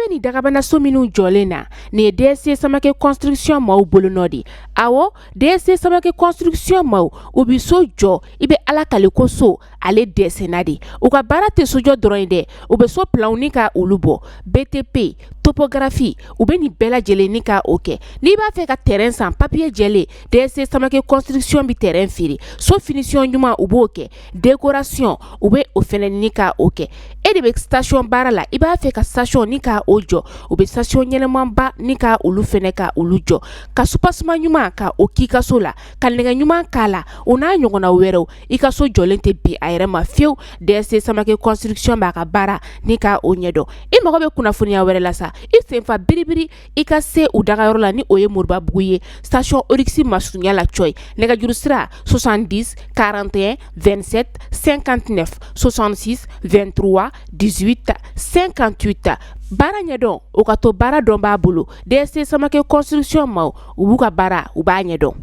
bɛ nin dagabanaso minnu jɔlen na, nin ye DSC Samakɛ Construction maaw bolonɔ de. Awɔ, DSC Samakɛ Construction maaw, u bɛ so jɔ, i bɛ Ala kale ko so ale dɛsɛna de. U ka baara tɛ sojɔ dɔrɔn ye dɛ, u bɛ so planw ni ka olu bɔ, BTP, topographie, u bɛ nin bɛɛ lajɛlen ni ka o kɛ. N'i b'a fɛ ka terrain san, papier jɛlen, DSC Samakɛ Construction bɛ terrain feere. So finition ɲuman, u b'o kɛ, décoration, u bɛ o fɛnɛ ni ka o kɛ. E de bɛ station baara la, i b'a fɛ ka station ni ka o jɔ, u bɛ station ɲɛnɛmanba ni ka olu fɛnɛ ka olu jɔ, ka soubassement ɲuman ka o k'i ka so la, ka nɛgɛ ɲuman k'a la, o n'a ɲɔgɔnna wɛrɛw. I ka so jɔlen tɛ bin a yɛrɛ ma fiyewu. DSC Samakɛ Construction b'a ka baara ni ka o ɲɛdɔn. I mago bɛ kunnafoniya wɛrɛ la sa, i senfa biribiri i ka se u dagayɔrɔ la, ni o ye Moribabugu ye, station Oryx masurunya la cɔyi. Nɛgɛjuru sira 70 41 27 59, 66 23 18 58. Baara ɲɛdɔn, o ka to baara dɔn b'a bolo. DSC Samakɛ Construction maaw, u b'u ka baara, u b'a ɲɛdɔn.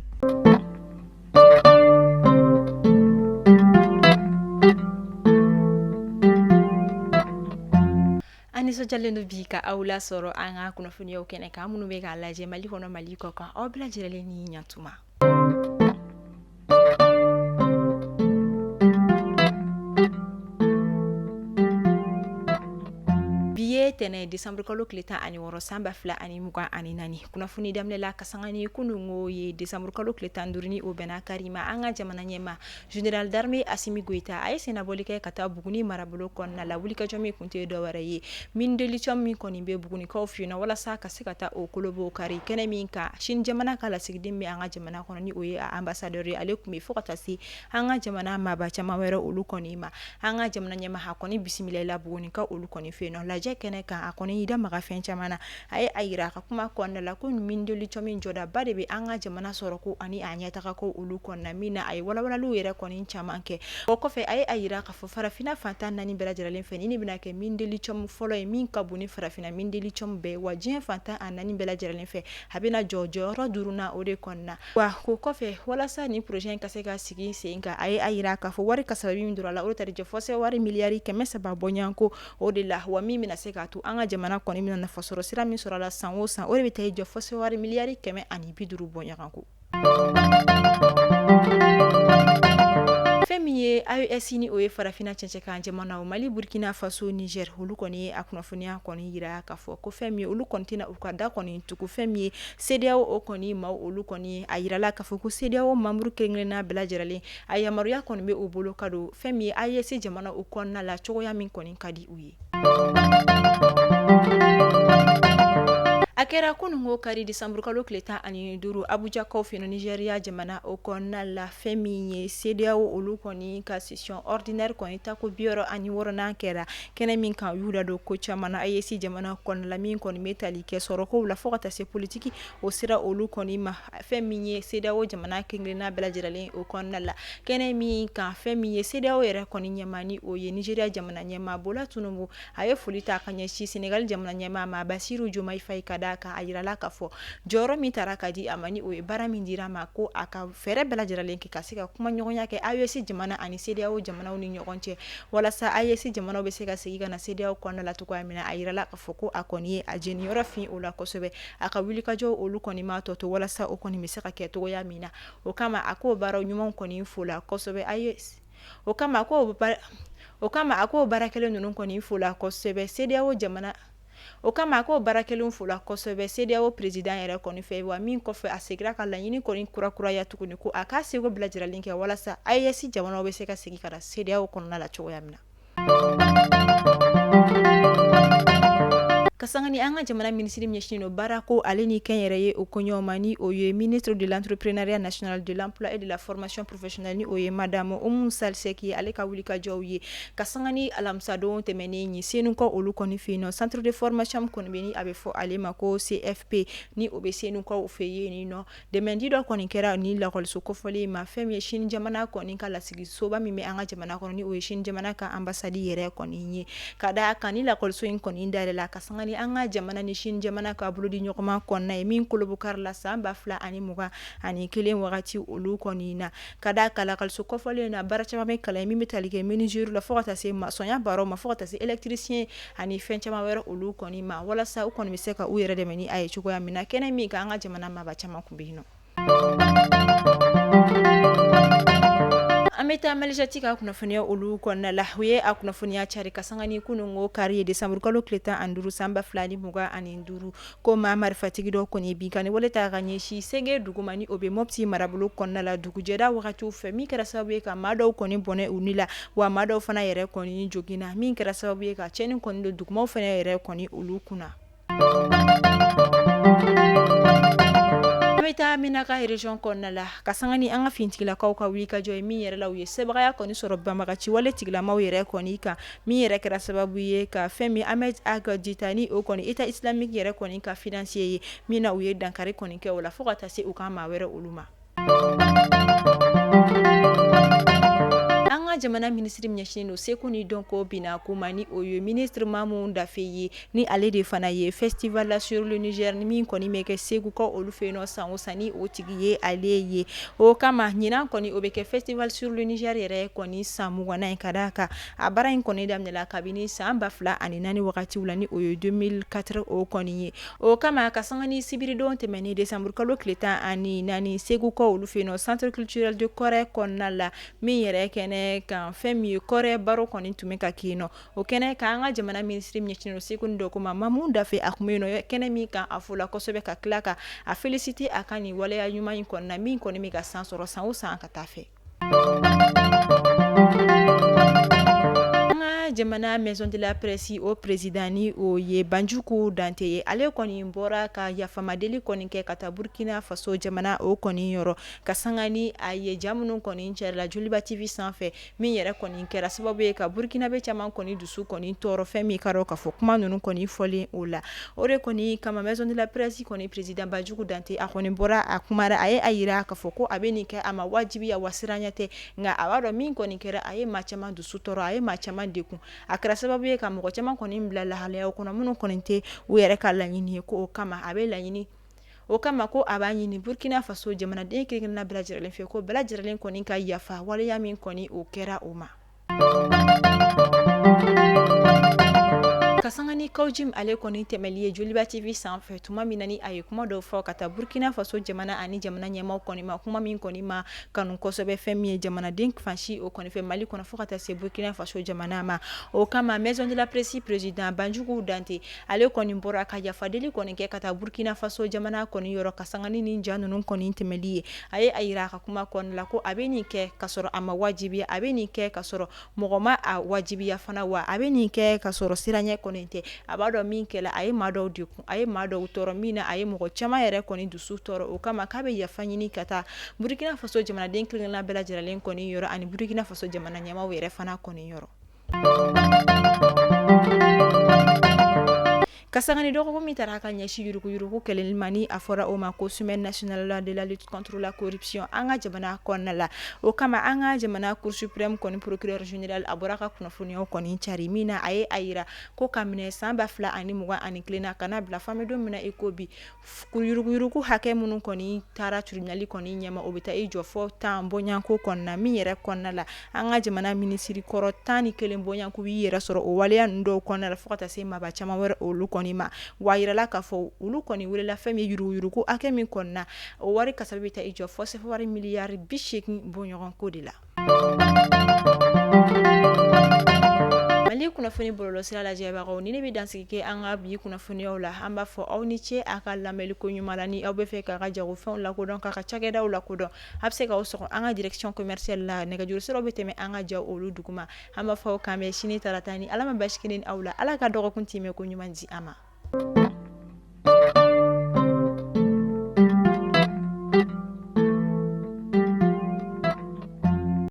An nisɔndiyalen don bi ka aw lasɔrɔ an ka kunnafoniyaw kɛnɛ kan. Minnu bɛ k'a lajɛ Mali kɔnɔ, Mali kɔ kan, aw bɛɛ lajɛlen ni ɲantuma. Bi ye tɛnɛ, décembre kalo tile 16, san 2024. Kunnafoni daminɛ la, ka sanga ni kununko ye, décembre kalo tile 15, ni o bɛnna kari ma, an ka jamana ɲɛmaa général d'armée Assimi Goïta, a ye sennabɔli kɛ ka taa Buguni marabolo kɔnɔna la. Wulikajɔ min kun tɛ dɔwɛrɛ ye, mine de lithium min kɔni bɛ Bugunikaw fɛ yen nɔ, walasa ka se ka taa o kolobow kari. Kɛnɛ min kan, Chine jamana ka lasigiden bɛ an ka jamana kɔnɔ, ni o ye ambassadeur ye, ale tun bɛ, fo ka taa se an ka jamana maaba caman wɛrɛ olu kɔni ma. An ka jamana ɲɛmaa a kɔni bisimilala Bugunikaw olu kɔni fɛ yen nɔ. Lajɛ kɛnɛ kan, a kɔni y'i da maga fɛn caman na. A ye a yira a ka kuma kɔnɔna la ko mine de lithium jɔdaba de bɛ an ka jamana sɔrɔ ko ani a ɲɛtaga ko olu kɔnɔna min na, a ye walawalaliw yɛrɛ kɔni caman kɛ. O kɔfɛ, a ye a yira k'a fɔ farafinna fan 14 bɛɛ lajɛlen fɛ, nin de bɛna kɛ mine de lithium fɔlɔ ye min ka bon ni farafinna mine de lithium bɛɛ, wa diɲɛ fan 14 bɛɛ lajɛlen fɛ, a bɛna jɔ jɔyɔrɔ duurunan o de kɔnɔna. Wa o kɔfɛ, walasa nin projet in ka se ka sigi sen kan, a ye a yira k'a fɔ wari kasabi min don a la, o tari jɔ fɔ wari miliyari 300 bɔɲɔgɔnko o de la, wa min bɛna se k'a to an ka jamana kɔni bɛna nafa sɔrɔ sira min sɔrɔ a la san o san, o de bɛ taa jɔ fɔ wari miliyari 150 bɔɲɔgɔnko. Fɛn min ye AES, ni o ye farafinna cɛncɛkan jamanaw, Mali, Burkina Faso, Niger, olu kɔni ye a kunnafoniya kɔni yira k'a fɔ ko fɛn min ye, olu kɔni tɛna u ka da kɔni tugu fɛn min ye CEDEAO o kɔni maaw olu kɔni. A yirala k'a fɔ ko CEDEAO membre kelen-kelenna bɛɛ lajɛlen, a yamaruya kɔni bɛ u bolo ka don fɛn min ye AES jamana o kɔnɔna la cogoya min kɔni ka di u ye. A kɛra kununko kari, décembre kalo tile 15, Abujakaw fɛ yen, Nigeria jamana o kɔnɔna la. Fɛn min ye CEDEAO olu kɔni ka session ordinaire kɔni tako 66nan kɛra kɛnɛ min kan, u y'u da don ko caman na AES jamana kɔnɔna la, min kɔni bɛ tali kɛ sɔrɔkow la fo ka taa se politiki o sira olu kɔni ma. Fɛn min ye CEDEAO jamana kelen-kelenna bɛɛ lajɛlen o kɔnɔna la, kɛnɛ min kan, fɛn min ye CEDEAO yɛrɛ kɔni ɲɛmaa, ni o ye Nigeria jamana ɲɛmaa Bola Tinubu, a ye foli ta ka ɲɛsin Senegal jamana ɲɛmaa ma Bassirou Diomaye Faye, ka d'a kan a yirala k'a fɔ jɔyɔrɔ min taara ka di a ma, ni o ye baara min dira a ma, ko a ka fɛɛrɛ bɛɛ lajɛlen kɛ ka se ka kumaɲɔgɔnya kɛ AES jamana ani CEDEAO jamanaw ni ɲɔgɔn cɛ, walasa AES jamanaw bɛ se ka segin ka na CEDEAO kɔnɔna la cogoya min na. A yirala k'a fɔ ko a kɔni ye a jeniyɔrɔ fin o la kosɛbɛ. A ka wulikajɔ olu kɔni ma tɔ to walasa o kɔni bɛ se ka kɛ cogoya min na. O kama, a k'o baara ɲuman kɔni fola kosɛbɛ. O kama, a k'o baara kɛlen ninnu kɔni fola kosɛbɛ CEDEAO jamana. O kama, a k'o baara kɛlen fola kosɛbɛ CEDEAO président yɛrɛ kɔni fɛ. Wa min kɔfɛ, a seginna ka laɲini kɔni kurakuraya tuguni ko a k'a seko bɛɛ lajɛlen kɛ walasa AES jamanaw bɛ se ka segin ka na CEDEAO kɔnɔna la cogoya min na. Ka sanga ni an ka jamana minisiri ɲɛsinnen don baarako ale ni kɛnyɛrɛye o koɲɛw ma, ni o ye ministre de l'entrepreneuriat national, de l'emploi et de la formation professionnelle, ni o ye madame Oumou Sall Seck ye, ale ka wulikajɔw ye, ka sanga ni alamisadon tɛmɛnen ye, Senukaw olu kɔni fɛ yen nɔ, centre de formation kɔni bɛ, ni a bɛ fɔ ale ma ko CFP, ni o bɛ Senukaw fɛ yen nɔ, dɛmɛdi dɔ kɔni kɛra ni lakɔliso kofɔlen ma. Fɛn min ye Chine jamana kɔni ka lasigisoba min bɛ an ka jamana kɔnɔ, ni o ye Chine jamana ka ambassade yɛrɛ kɔni ye, ka da kan ni lakɔliso in kɔni dayɛlɛla ka sanga sanga ni an ka jamana ni Chine jamana ka bolodi ɲɔgɔnma kɔnɔna ye min kolobukari la san 2021 wagati olu kɔni na. Ka d'a kan lakɔliso kɔfɔlen na, baara caman bɛ kalan min bɛ tali kɛ menuiserie la, fo ka taa se masɔnya baaraw ma, fo ka taa se électricien ani fɛn caman wɛrɛ olu kɔni ma, walasa u kɔni bɛ se ka u yɛrɛ dɛmɛ ni a ye cogoya min na. Kɛnɛ min kan, an ka jamana maaba caman tun bɛ yen nɔ. An bɛ taa Malijet ka kunnafoniya olu kɔnɔna la. U ye a kunnafoniya cari ka sanga ni kununko kari ye, desanburukalo tile 15 san 2025, ko maa marifatigi dɔ kɔni binkanni wale ta ka ɲɛsin Sɛgɛ dugu ma, ni o bɛ Mopti marabolo kɔnɔna la, dugujɛda wagatiw fɛ, min kɛra sababu ye ka maa dɔw kɔni bɔnɛ u ni la, wa maa dɔw fana yɛrɛ kɔni joginna, min kɛra sababu ye ka tiɲɛni kɔni don dugumaaw fana yɛrɛ kɔni olu kunna. An bɛ taa Menaka région kɔnɔna la, ka sanga ni an ka finitigilakaw ka wulikajɔ ye, min yɛrɛ la u ye sebagaya kɔni sɔrɔ banbagaci wale tigilamaw yɛrɛ kɔni kan, min yɛrɛ kɛra sababu ye ka fɛn min Ahmed Ag Dita, ni o kɔni État islamique yɛrɛ kɔni ka financier ye, min na u ye dankari kɔni kɛ o la, fo ka taa se u ka maa wɛrɛ olu ma. An ka jamana minisiri min ɲɛsinnen don seko ni dɔnko bina ko ma, ni o ye ministre Mamu Dafe ye, ni ale de fana ye festival sur le Niger ni min kɔni bɛ kɛ Segukaw olu fɛ yen nɔ san o san, ni o tigi ye ale ye. O kama ɲinan kɔni o bɛ kɛ festival sur le Niger yɛrɛ kɔni san 20nan ye, ka d'a kan a baara in kɔni daminɛla kabini san 2004 wagatiw la, ni o ye 2004 o kɔni ye. O kama ka sanga ni sibiridon tɛmɛnen desanburukalo tile 14 Segukaw olu fɛ yen nɔ centre culturel de Kɔrɛ kɔnɔna la, min yɛrɛ kɛnɛ kan fɛn min ye Kɔrɛ baro kɔni tun bɛ ka kɛ yen nɔ. O kɛnɛ kan, an ka jamana minisiri min ɲɛsinnen don seko ni dɔnko ma, Mamu Dafe, a tun bɛ yen nɔ. Kɛnɛ min kan, a fola kosɛbɛ ka tila ka a féliciter a ka nin waleya ɲuman in kɔnɔna, min kɔni bɛ ka san sɔrɔ san o san ka taa fɛ. An ka jamana maison de la presse o président, ni o ye Banjugu Dante ye, ale kɔni bɔra ka yafamadeli kɔni kɛ ka taa Burkina Faso jamana o kɔni yɔrɔ, ka sanga ni a ye ja minnu kɔni carila Joliba TV sanfɛ, min yɛrɛ kɔni kɛra sababu ye ka Burkinabé caman kɔni dusu kɔni tɔɔrɔ. Fɛn min ka dɔn k'a fɔ kuma ninnu kɔni fɔlen o la, o de kɔni kama maison de la presse kɔni président Banjugu Dante, a kɔni bɔra, a kumara, a ye a jira k'a fɔ ko a bɛ nin kɛ, a ma wajibiya wa siranya tɛ, nka a b'a dɔn min kɔni kɛra, a ye maa caman dusu tɔɔrɔ, a ye maa caman degun, a kɛra sababu ye ka mɔgɔ caman kɔni bila lahalayaw kɔnɔ minnu kɔni tɛ u yɛrɛ ka laɲini ye. Ko o kama a bɛ laɲini, o kama ko a b'a ɲini Burkina Faso jamanaden kelen-kelenna bɛɛ lajɛlen fɛ, ko bɛɛ lajɛlen kɔni ka yafa waleya min kɔni o kɛra o ma. Ka sanga ni Kaou Djim ale kɔni tɛmɛli ye Joliba TV sanfɛ tuma min na ni a ye kuma dɔw fɔ ka taa Burkina Faso jamana ani jamana ɲɛmaaw kɔni ma, kuma min kɔni ma kanu kosɛbɛ fɛn min ye jamanaden fan si o kɔni fɛ Mali kɔnɔ, fo ka taa se Burkina Faso jamana ma. O kama maison de la presse président Banjugu Dante, ale kɔni bɔra ka yafadeli kɔni kɛ ka taa Burkina Faso jamana kɔni yɔrɔ, ka sanga ni nin ja ninnu kɔni tɛmɛli ye. A ye a jira a ka kuma kɔnɔna la ko a bɛ nin kɛ ka sɔrɔ a ma wajibiya, a bɛ nin kɛ ka sɔrɔ mɔgɔ ma a wajibiya fana, wa a bɛ nin kɛ ka sɔrɔ siranɲɛ kɔni tɛ. A b'a dɔn min kɛla, a ye maa dɔw degun, a ye maa dɔw tɔɔrɔ, min na a ye mɔgɔ caman yɛrɛ kɔni dusu tɔɔrɔ. O kama k'a bɛ yafa ɲini ka taa Burkina Faso jamanaden kelen-kelenna bɛɛ lajɛlen kɔni yɔrɔ ani Burkina Faso jamana ɲɛmaaw yɛrɛ fana kɔni yɔrɔ. Ka sanga ni dɔgɔkun min tara ka ɲɛsin yuruguyurugu kɛlɛli ma, ni a fɔra o ma ko semaine nationale de la lutte contre la corruption an ka jamana kɔnɔna la, o kama an ka jamana cour suprême kɔni procureur général, a bɔra ka kunnafoniyaw kɔni cari, min na a ye a jira ko ka minɛ san 2021 na ka na bila f'an bɛ don min na i ko bi, yuruguyurugu hakɛ minnu kɔni taara tribunal kɔni ɲɛma, o bɛ taa i jɔ fɔ 10 bɔɲɔgɔnko kɔnɔna, min yɛrɛ kɔnɔna la an ka jamana minisiri kɔrɔ 11 bɔɲɔgɔnko b'i yɛrɛ sɔrɔ o waleya ninnu dɔw kɔnɔna la, fo ka taa se maaba caman wɛrɛ olu kɔni ma. Wa a yirala k'a fɔ olu kɔni welela fɛn min yuruguyurugu hakɛ min kɔnɔna, o wari kasabi bɛ taa i jɔ fɔ sefa wari miliyari 80 bɔɲɔgɔnko de la. Mali kunnafoni bɔlɔlɔsira lajɛbagaw, ni ne bɛ dansigi kɛ an ka bi kunnafoniyaw la. An b'a fɔ aw ni ce a ka lamɛnli ko ɲuman la. Ni aw bɛ fɛ k'a ka jagofɛnw lakodɔn, k'a ka cakɛdaw lakodɔn, a bɛ se k'aw sɔgɔ an ka direction commerciale la. Nɛgɛjuru siraw bɛ tɛmɛ an ka jaw olu duguma. An b'a fɔ k'an bɛn sini tarata, ni Ala ma basi kɛ ne ni aw la. Ala ka dɔgɔkun timɛ ko ɲuman di an ma.